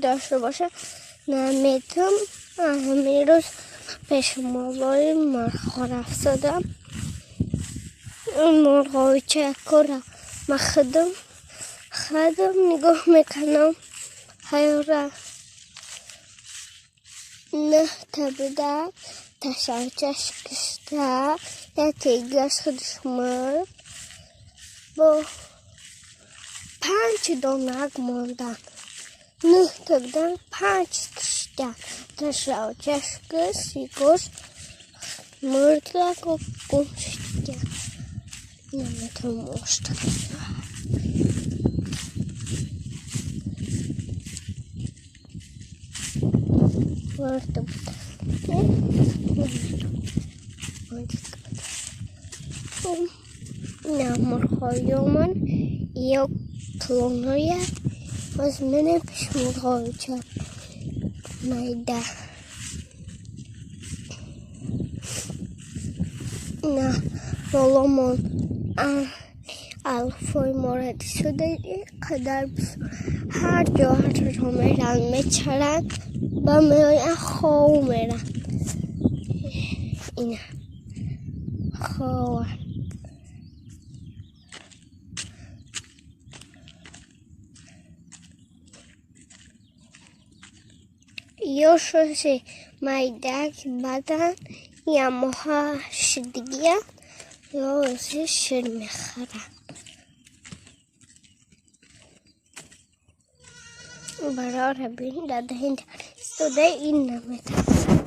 дошта боша наметам. Ҳамин рӯз пеш молои мурғҳо рафтодам. Мурғҳои чакора ма худам нигоҳ мекунам. Ҳайра нӯҳта буда, ташавчаш кишта, якегаш худаш мурд. Бо 5 донак мондан. 9 будан, 5 кишта. Ташавчаш киш, икош мурд, яко гум шуд. Наметавонам ошта. Мурда будан. На мурғҳоёмон ё клонҳоя боз менем пеш мурғҳои чап майда. На боломон алфои моро дисуда қадар ҳар ҷо ҳар ҷо меранд, мечаранд ба меоянд, хов меранд. Ина хованд. Ё шоси майдак бадан ямоҳа шидгия ё оси шир мехӯранд. Барора бин дадаҳин истода ин наметавонад.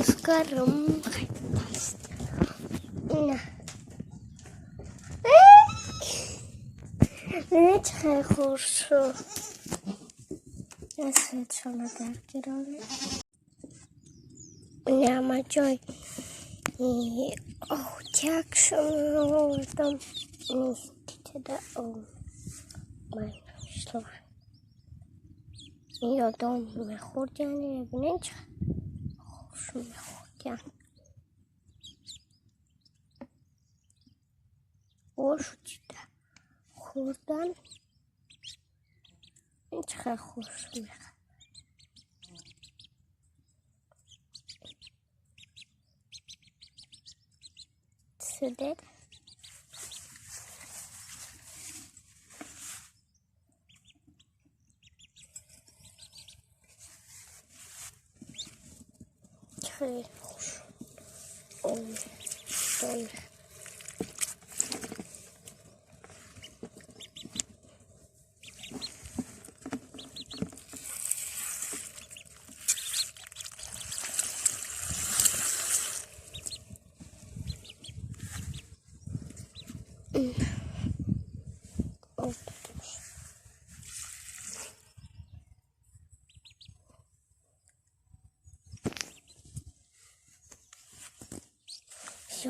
Скарам хайтаст. Ина. Бинед чӣ хеле хуршуд. Дастшона дар гирона. Ама ҷой оҳтякшон овардам. Нистида майшла. Ёдом мехӯрдян, бинед чӣ хуш мехӯрдян. Ошу дида хӯрдан. Чӣ хеле хуш мехӯрд. Сюди. Хеле хуш. Ой.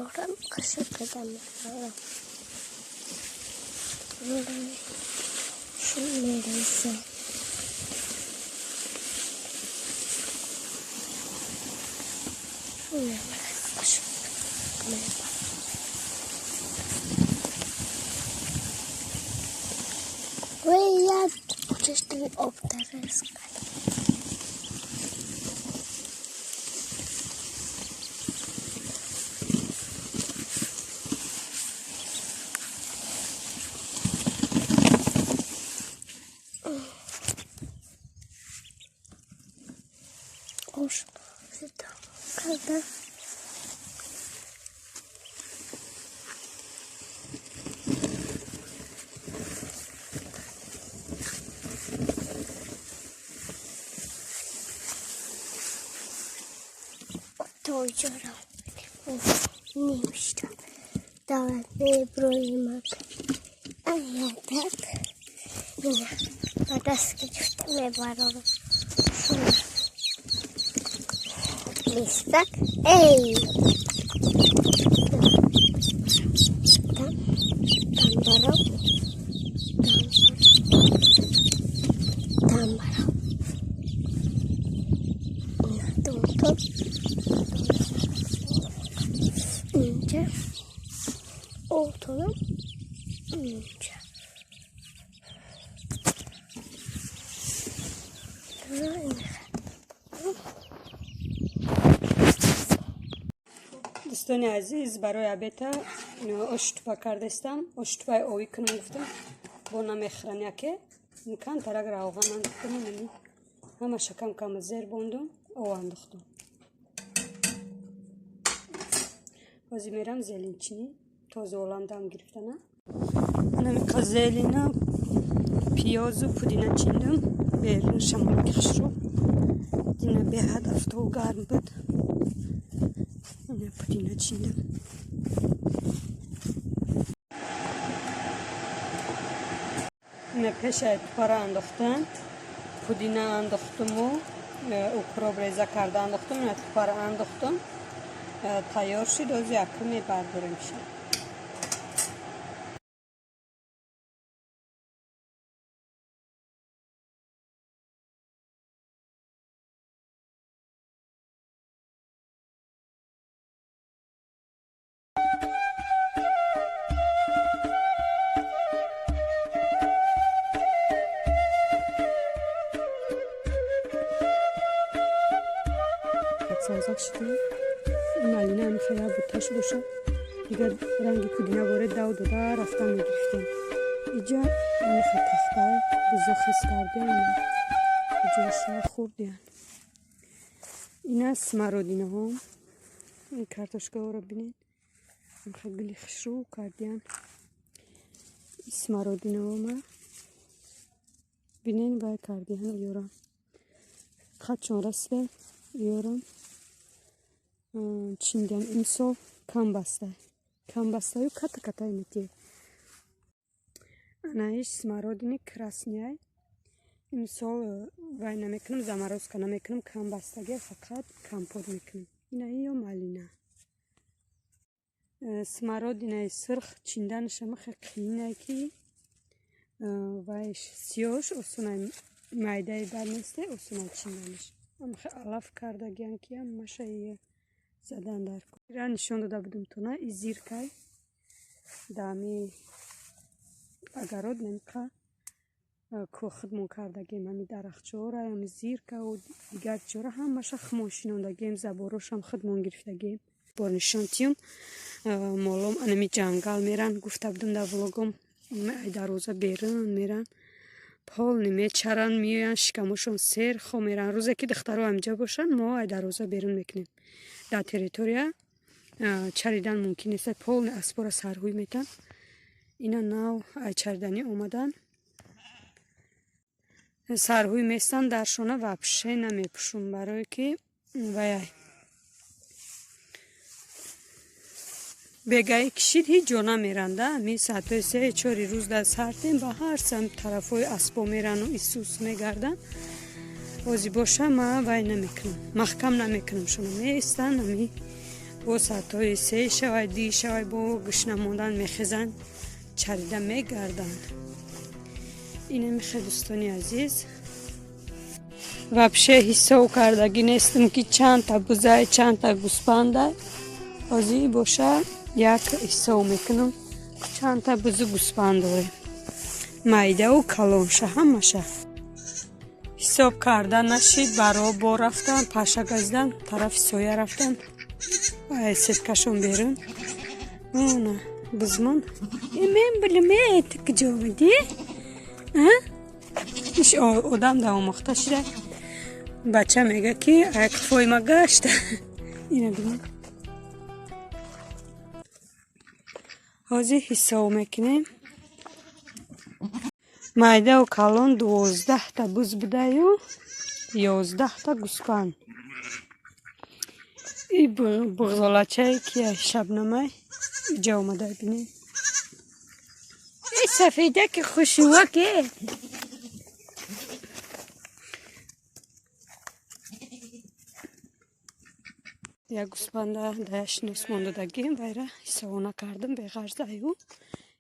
Ёрам қашақада мехӯрам. Шун мерезад. Я чистый обдарескал. Уж когда نمیشتم دارد ابراهیمک ایادت نه با دست گرفته میبرم لیستک ای دم دم برام نه دوم اینجا ortadan ince. Дӯстони азиз, барои обеда ош тупа кардастам. Ош тупаи овӣ кунам гуфтам, бо намехӯран яке. Камтарак равған андохтам, ҳамаша кам кам зер бондум, ов андохтам. Ҳозир мерам зелинчинӣ, тоза олам дам гирифтана. Анамиқа зелина, пиёзу пудина чиндум, берун шамолаки хушрӯ. Дина беҳад афтоб гарм буд. Ина пудина чиндам. Ина пешаи тупара андохтам, пудина андохтуму укроп реза карда андохтум, ина тупара андохтум. Тайёр шуд, ози акр мебардорем шуд. Савзак шуд. Малина ҳам хела буташ боша. Дигар ранги пудина боре дав дода рафта мегирифтем. Иҷа меха тахта бузо хис кардем. Иҷоша хӯрдиян. Ина смородинаҳо. Ин картошкаҳоро бинед. Меха гули хушрӯ кардиян. Смородинаҳо ма бинед вай кардиян ёра. Қадшон расида ёра. Чиндиян имсол кам баста. Кам бастаю ката ката инати. Анаиш смородини красный. Имсол вай намекунам, заморозка намекунам, кам бастаге, фақат компот мекунам. Ина ё малина. Смородинаи сурх чинданаша махе қиинае ки вайш сиёш осонай, майдаи бад несте, осонай чинданаш. Амхе алаф кардагиян ки ҳамаша задан дар ира нишон дода будум тона и зиркай дами огород намиқа ко худмон кардагем, ҳами дарахчора, ҳами зиркау дигар чора ҳамаша худмон шинондагем, заборошам худмон гирифтагем. Бор нишон тиюм, молом анами ҷангал меран, гуфта будум дар влогом, ай дарвоза берун меран, полни мечаран, меоян, шикамошон сер хо меран. Рӯзе ки духтаро ҳамҷа бошанд, мо ай дарвоза берун мекунем. Дар территория чаридан мумкин нест, полни аспора сарҳӯй метан. Ина нав ай чариданӣ омадан, сарҳӯй местан, дар шона вообще намепӯшум, барое ки ваяй бегаи кишид ҳеҷ ҷо намеранда. Ами соатҳои се чори рӯз дар сартем ба ҳар самт тарафҳои аспо мерану исус мегарданд. Ози боша ма вай намекунам, маҳкам намекунам шуно, меистанд. Ами бо соатҳои се шавай, ди шавай, бо гушна мондан мехезанд, чарида мегарданд. Инамихе дӯстони азиз, вообще ҳисоб кардагӣ нестам ки чандта бузай, чандта гӯспандай. Ҳозир боша як ҳисоб мекунам чандта бузу гӯспанд дорем, майдаву калонша ҳамаша ҳисоб карда нашид. Баро бо рафтан, паша газидан, тарафи соя рафтан, сеткашон берун. Она бузмон мен билим, ту куҷо омадӣ? Иш одам да омӯхта шуда. Бача мега ки қафои ма гашта. Ина бинед, ҳозир ҳисоб мекунем. Майдаву калон 12та буз будаю 11та гӯспанд. И буғзолачае ки шабнамай иҷа омада, бинед. Э сафедаки хушуваке. Як гӯспанда даяшинос мондодагим, вайра ҳисобона кардам, беғарзаю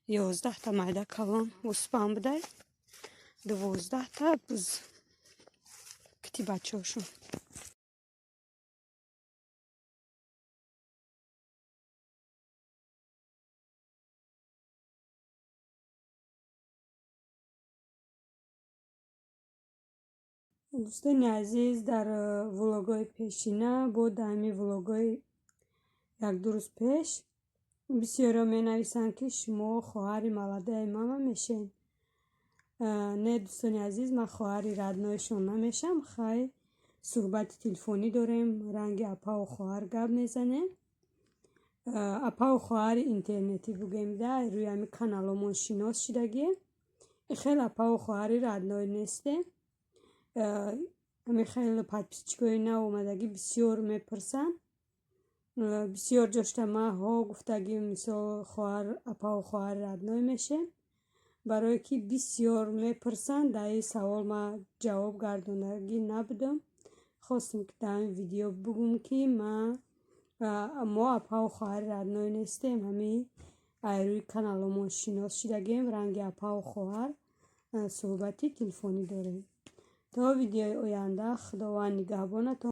11та майда калон гӯспанд будай, 12та буз кити бачаҳошон. Дӯстони азиз, дар влогҳои пешина бо даҳами влогҳои Як-ду рӯз пеш бисёриҳо менависанд, ки шумо хоҳари молодая мама мешед. Не, дӯстони азиз, ман хоҳари родной шон намешам. Хай, суҳбати телефонӣ дорем, ранги апаву хоҳар гап мезанем. Апаву хоҳари интернетӣ бугем да, рӯи ҳами каналомон шинос шидагием. Хеле апаву хоҳари родной нестем. Ҳами хеле подписчик ои нав омадагӣ бисёр мепурсанд. Бисёр ҷошта ман ҳо гуфтагӣ, мисол, хоҳар, апаву хоҳари родной мешем, барое ки бисёр мепурсанд. Дар ин савол ман ҷавоб гардондагӣ набудам. Хостам, ки дар ҳамин видео бугӯм, ки ман мо апаву хоҳари родной нестем. Ҳамин ай рӯи каналомон шинос шидагием, ранги апаву хоҳар суҳбати телефонӣ дорем. То видеои оянда, Худованд нигаҳбонатон.